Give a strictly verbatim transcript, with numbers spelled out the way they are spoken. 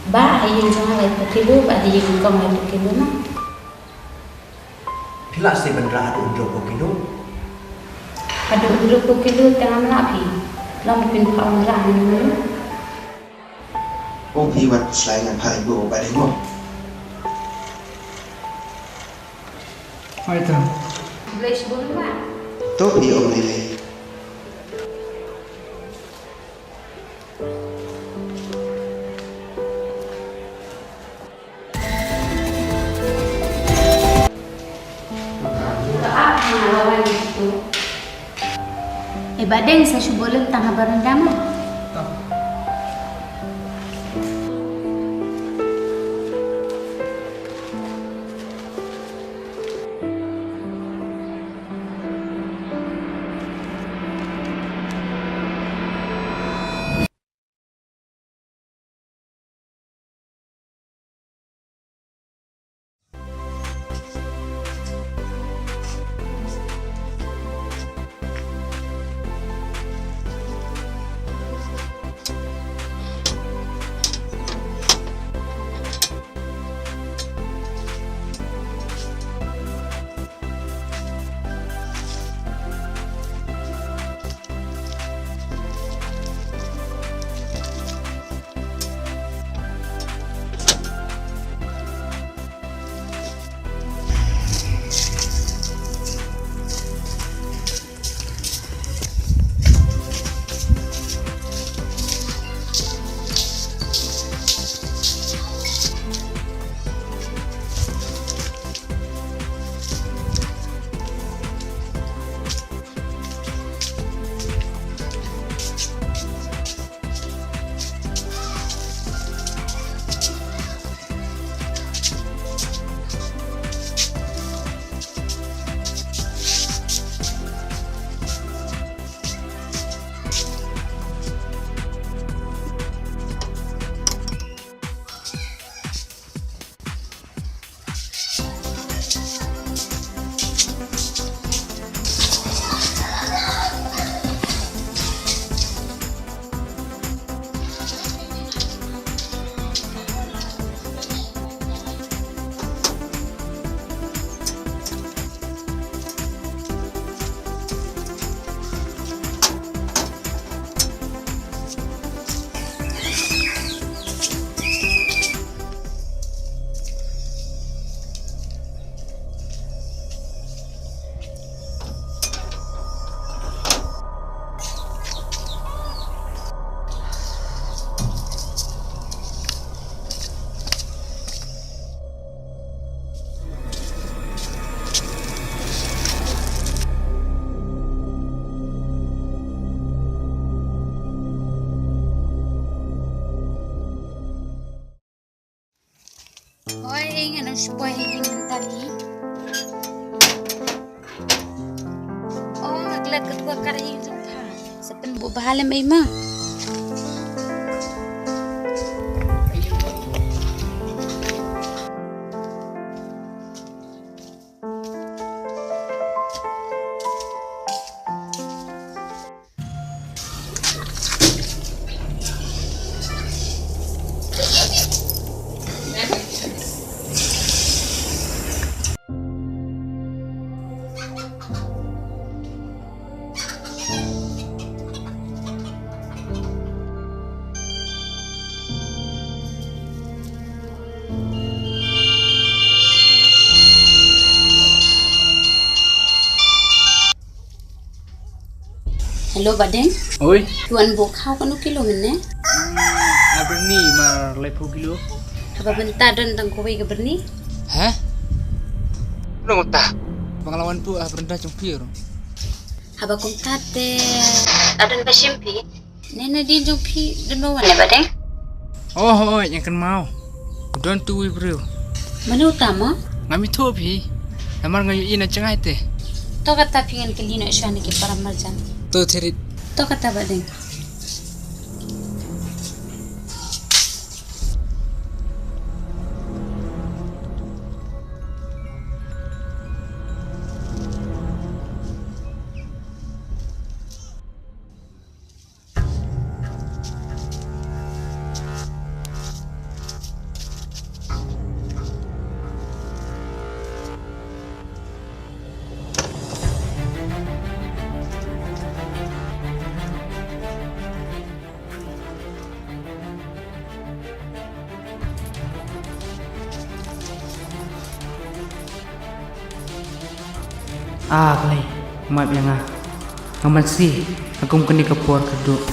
Bah, ha ïing jong nga laiphew kilo, bah, ha ïing kong laiphew kilo na. Phi lah seh ban rah haduh hynriewphew kilo? Haduh hynriewphew kilo te ngam lah phi. Long phin phah ban rah mynno mynno. Ko phi wat slai ngan phah ibuh ba dei mo. Hoi to. Blei shibun bah. To phi ong lei lei. Eh, Bah Deng, sa shu buh lem tang ha baranda mo. Oi, ing, ano shu poi ing mynta ni? Oh, nga klet ka dua kar ing jong pha. Sa pynbuh bha lem ei ma. Hello, Bah Deng. Oi. Tuan buh khaw kano kilo mynne? Hmm, a byrni mar laiphew kilo. Haba mynta don tang kawei ka byrni? Heh? Nong ta. Bang lawan pu a byrni jong phi ro. Haba kumta te. Adon ba shim phi. Ne na dien jong phi don ba wan ne ba deng? Oh, oh, ïa kynmaw. U don tu wi briew. Mano uta mo? Ngam ithuh phi. Namar nga ïohi na jngai te. To kata phi ngan kylli noh shuwa na ki para marjan. To thirit. To kata ba deng. Ah, Blei, map ïa nga. Nga mynsiem, ha kum kane ka por ka duk.